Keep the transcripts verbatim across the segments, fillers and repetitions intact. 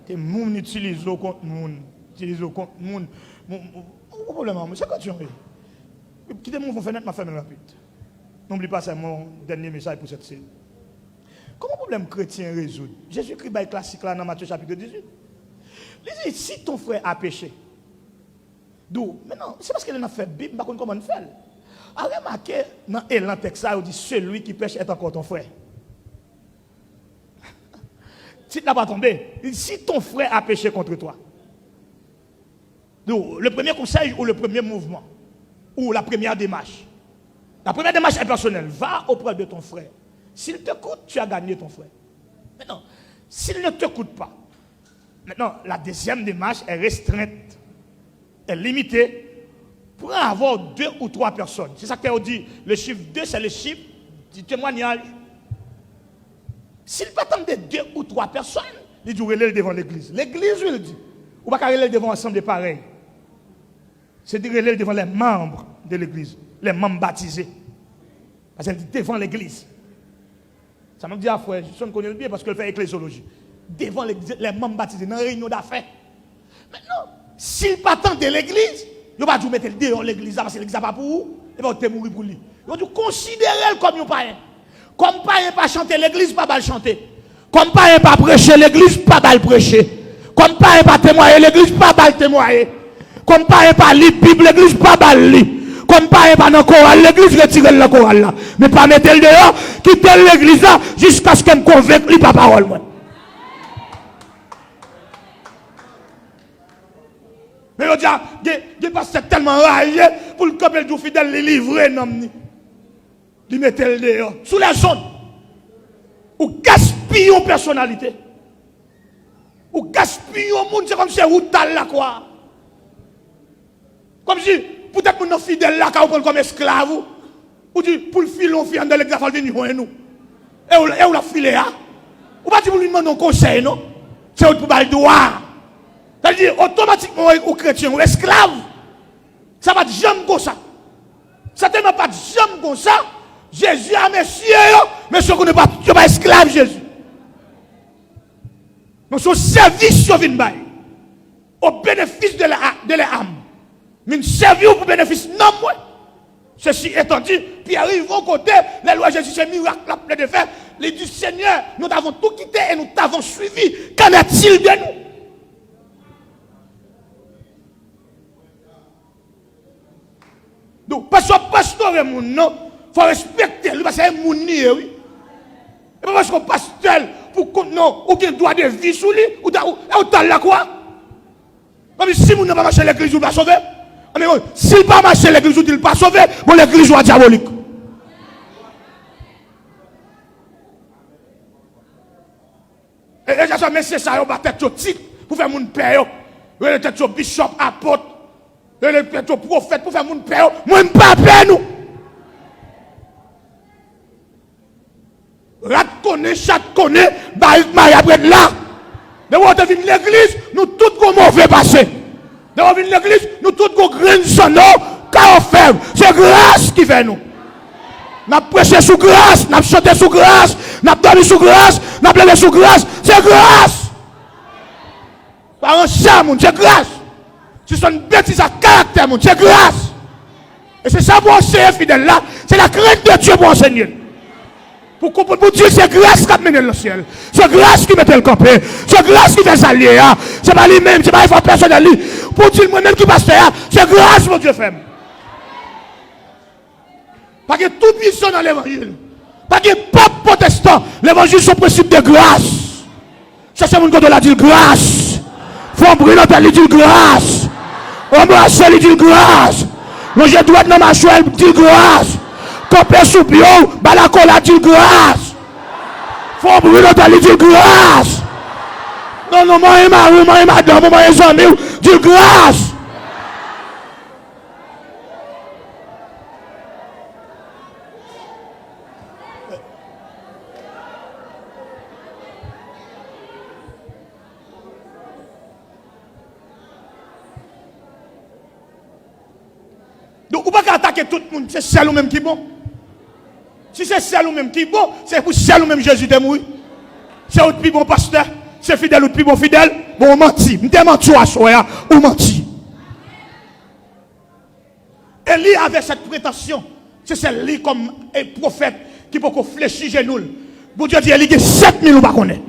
Se moun itilize w kont moun. Itilize w kont moun. Moun, moun, ou pwoblèm an, se kòtyon wi. Kite m ouvri yon fenèt, m ap fèmen l rapid. N'oublie pas, c'est mon dernier message pour cette série. Kòman pwoblèm kretyen rezoud? Jezikri bay klasik la nan Matye chapit dizuit. Li di, si ton frè a peche, di w, men non, se paske lè n ap fè Bib, m pa konn kòman n fè l. A remake nan elan tèks la, yo di, celui qui pèche est encore ton frère. Tit la pa tonbe. Li di, si ton frè a peche contre toi. Donc, le premier conseil ou le premier mouvement, ou la première démarche. La première démarche est personnelle. Va auprès de ton frère. S'il t'écoute, tu as gagné ton frère. Maintenant, s'il ne t'écoute pas, maintenant, la deuxième démarche est restreinte, est limitée. Pran avè w de ou twa pèsòn. Se sa k fè yo di, le chiffre deux, c'est le chiffre du témoignage. Si l pa tande de ou twa pèsòn, li di w rele l devan legliz. Legliz, wi, l di. Ou pa ka rele l devan ansanm de parèy. Se di rele l devan les membres de l'église, les membres baptisés. Paske l di devan legliz. Sa m ap di a frè Jison konnen l byen paske l fè eklezyoloji. Devan legliz, les membres baptisés, nan reyinyon dafè. Mentnan, si l pa tande legliz, yo pa di w mete l deyò legliz la paske legliz la pa pou ou, epi w te mouri pou li. Yo di w konsidere l kòm yon payen. Kòm payen pa chante legliz, pa ba l chante. Kòm payen pa preche legliz, pa ba l preche. Kòm payen pa temwaye legliz, pa ba l temwaye. Kòm payen pa li Bib legliz, pa ba l li. Kòm payen pa nan koral legliz, retire l nan koral la. Men pa mete l deyò, kite l legliz la jiskaske m konvenk li pa pawòl mwen. Men yo di a, gen, gen pastè tèlman raje pou l kanpe l di w fidèl li livre nanm ni. Li mete l deyò. Sou lèzonn. Ou gaspiye yon pèsonalite. Ou gaspiye yon moun, se kòmsi se ou t al lakwa. Kòmsi, poutèt moun nan fidèl lakay ou pran l kòm esklav ou. Ou di, pou l file yon fi anndan legliz la, fò l vin jwenn ou. E ou, e ou l ap file a? Ou pa di pou l vin mande yon konsèy, non. Se ou ki pou ba l dwa. Sa vle di, otomatikman, ou, ou kretyen, ou esklav. Sa pa t janm konsa. Sètènman pa t janm konsa. Jezi a mesye yo, mesye yo konnen pa, yo pa esklav Jezi. Non, se yon sèvis yo vin bay. Au bénéfice de la, de leur âme. Vin sèvi w pou benefis nanm mwen. Ceci étant dit, Pyè rive yon kote, lè l wè Jezi se mirak l ap plede fè, li di, Seigneur, nous t'avons tout quitté et nous t'avons suivi. Qu'en est-il de nous? Donk, pastè w ap pastore moun nan, fò w respekte l, wi, paske se moun li ye, wi. E pa paske w pastè l pou kont nan, ou gen dwa de vi sou li, ou ta, ou, e ou t al lakwa. Kòm si moun nan pa mache legliz, ou pa sove. Anben, si l pa mache legliz, ou di l pa sove, bon, legliz ou a dyabolik. E, e, sa, mesye sa yo ba tèt yo tit pou fè moun pè yo. Yo rele tèt yo bishop, apot. Yo rele tèt yo pwofèt pou fè moun pè yo. Mwen, m pa pè nou. Rat konnen, chat konnen, barik mare ap ret la. Depi w te vin legliz, nou tout gon move pase. Depi w vin legliz, nou tout gon grenn zanno, kawo fèb. Se gras ki fè nou. N ap preche sou gras, n ap chante sou gras, n ap dòmi sou gras, n ap leve sou gras. Se gras! Pa ranse a moun, se gras! Sispann betize ak karaktè moun, se gras! E se sa pou anseye fidèl la, se la crainte de Dieu pou ansenye l. Pou konprann, pou di se gras k ap mennen l nan syèl. Se gras ki mete l kanpe. Se gras ki fè sa l ye a. Se pa li menm, se pa efò pèsonèl li. Pou di l mwen menm ki pastè a, se gras Bondye fè m. Pa gen toupwisan nan levanjil. Pa gen pap pwotestan. Levanjil se yon prensip de gras. Chèche moun kote w la, di l gras. Fè yon bri nan tèt li, di l gras. Anbrase li, di l gras. Lonje dwèt nan machwè l, di l gras. Kanpe sou pye w, ba l akolad, di l gras. Fè yon bri nan tèt li, di l gras. Non, non, manyen mari w, manyen madanm ou, manyen zanmi w, di l gras. Donk, ou pa ka atake tout moun, se sèl ou menm ki bon. Si se sèl ou menm ki bon, se pou sèl ou menm Jezi te mouri. Se ou t pi bon pastè, Se fidèl ou t pi bon fidèl? Bon, ou manti. M te manti w aswè a, ou manti. Eli avè sèt pretansyon, se sèl li kòm e pwofèt ki poko flechi jenou l. Bondye di Eli gen sèt mil ou pa konnen.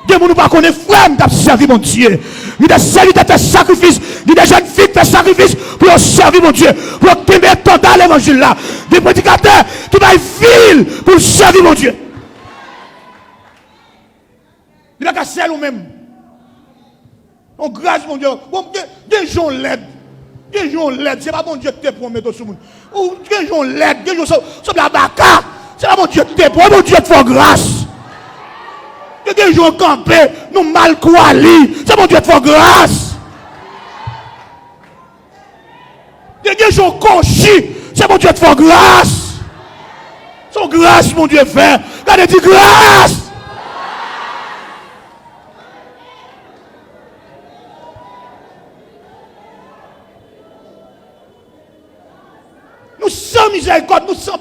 Gen moun ou pa konnen, frè m, k ap sèvi Bondye. Gen de sèvitè k fè sakrifis, gen de jèn fi k fè sakrifis pou yo sèvi Bondye, pou yo kenbe estanda levanjil la. Gen predikatè ki bay vi l pou l sèvi Bondye. Li pa ka sèl ou menm. Yon gras Bondye. Bon, gen, gen jan w lèd. Gen jan w lèd. Se pa Bondye ki te pran w mete w sou moun. Ou gen jan w lèd. Gen jan w sanble a baka. Se pa Bondye ki te pran w. Bondye k fè w gras. Gen, gen jan w kanpe. Nou mal kwali. Se Bondye k fè w gras. Gen, gen jan w konchi. Se Bondye k fè w gras. Se yon gras Bondye fè. Gade, di gras. Nou san mizèrikòd, nou san